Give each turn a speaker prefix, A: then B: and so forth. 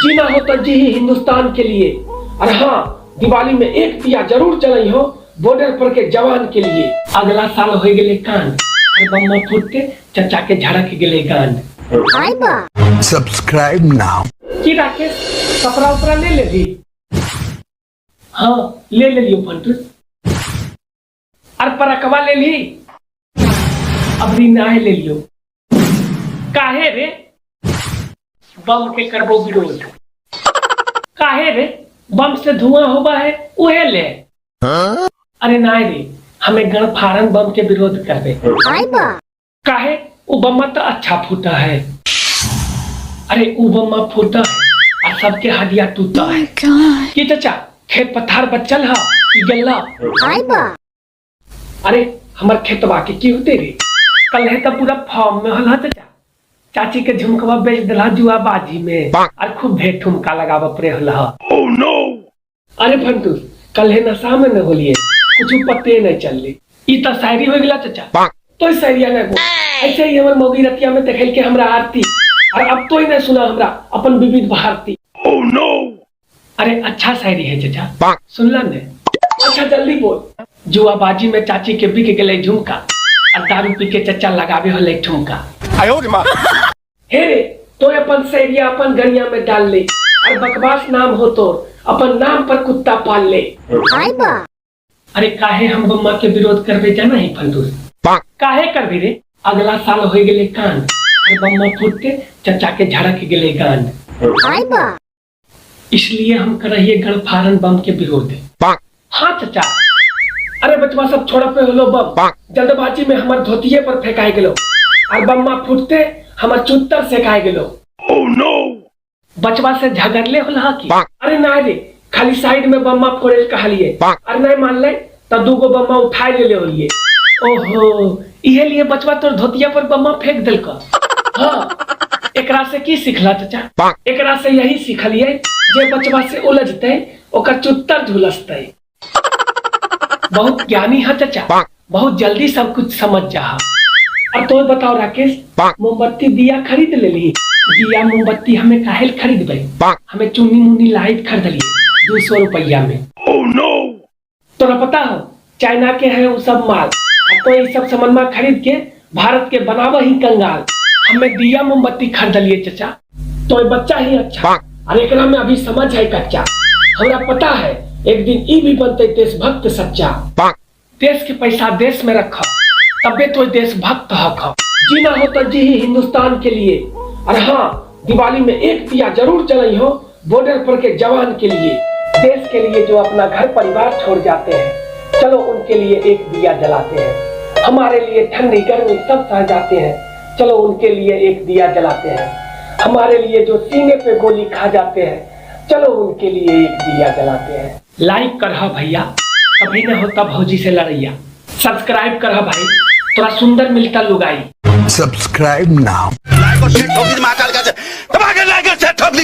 A: जीना हो तो जी ही हिंदुस्तान के लिए। और हाँ, दिवाली में एक दिया जरूर जलाई हो बॉर्डर पर के जवान के लिए। अगला साल हो गेले कांड, और बम्मा फूटते चचा के झड़क गेले गांड।
B: Subscribe now.
A: की राकेश, कपड़ा उपड़ा ले लेली? हाँ ले ले लियो फंटूस। और परकवा ले ली? अबरी ना ले लियो। काहे रे? बम के करबो विरोध। काहे रे? बम से धुआं होबा है उहे ले। अरे ना रे, हमें गणफारन बम के विरोध करबे। काहे? उ बम्मा तो अच्छा फूटा है। अरे उ बम्मा फूटा है और सबके हड्डियां टूटा है। की चाचा, खेत पथार बचल है कि गल्ला? अरे हमर खेतवा के की होते रे? कल है तो पूरा फॉर्म में हल चाचा। चाची के झुमकवा बेच दिला जुआबाजी में और खूब ढेर ठुमका लगाव पड़े हल। अरे फंटूस, कल है नशा में न होलिए, कुछ पते नहीं चलले। ई तो शायरी हो गेला चाचा। तो शायरिया ना को ऐसे ही हमर मौगी रतिया में देखल के हमरा आरती, और अब तो ही नहीं सुना हमरा अपन विविध भारती। अरे अच्छा शायरी है चाचा, सुनला ने? अच्छा जल्दी बोल। जुआबाजी में चाची के बिक गेले झुमका और दारू पी के चचा लगावे होले ठुमका। हे रे, तो अपन शैरिया अपन गड़िया में डाल ले और बकवास नाम हो तो अपन नाम पर कुत्ता पाल ले। अरे काहे हम बम्मा के विरोध करबे जाना ही फंदूस? काहे करबे रे? अगला साल हो गेले कांड, और बम्मा फूटते चचा के झड़क गेले गांड। इसलिए हम कर रहिए गणफारन बम के विरोध। हाँ चचा। अरे बचवा सब छोड़ पे होलो बम, जल्दबाजी में हमर धोतिये पर फेंकाए गेलो और बम्मा फूटते हमर चुत्तर सेकाए गेलो। बचवा से झगड़ले होला की? अरे ना रे, खाली साइड में बम्मा फोड़े कहलिए और नहीं मानले तो दूगो बम्मा उठाए ले ले होलिए। ओहो, इहे लिए बचवा तोर धोतिया पर बम्मा फेंक देलक। हाँ, एकरा से की सिखला चचा? एकरा से यही सिखलिए जे बचवा से उलझते ओकर चुत्तर झुलसते। बहुत ज्ञानी है चचा, बहुत जल्दी सब कुछ समझ जा। और तो बताओ राकेश, मोमबत्ती दिया खरीद लेली? दिया मोमबत्ती हमें काहे खरीदबे, हमें चुन्नी मुन्नी लाइट खरीदलिए 200 रुपया में। तोरा पता हो चाइना के है वो सब माल, अब तो ये सब सामान खरीद के भारत के बनावा ही कंगाल। हमें दिया मोमबत्ती खरीदलिए चचा। तो ये बच्चा ही अच्छा, और एकरा में अभी समझ है कच्चा। हमरा पता है एक दिन ई भी बनते देशभक्त सच्चा। देश के पैसा देश में रख, तबे तो देशभक्त हक। जीना हो तो जी ही हिंदुस्तान के लिए। और हाँ, दिवाली में एक दिया जरूर जलाई हो बॉर्डर पर के जवान के लिए। देश के लिए जो अपना घर परिवार छोड़ जाते हैं, चलो उनके लिए एक दिया जलाते हैं। हमारे लिए ठंडी गर्मी सब सह जाते हैं, चलो उनके लिए एक दिया जलाते हैं। हमारे लिए जो सीने पे गोली खा जाते हैं, चलो उनके लिए एक दिया जलाते हैं। लाइक कर भैया, कभी न होता भौजी से लड़ैया। सब्सक्राइब कर भाई, थोड़ा सुंदर मिलता लुगाई।
B: Subscribe now.
C: Like और शेयर ठोक दी महाकाल का। दबा के लाइक और शेयर ठोक दी।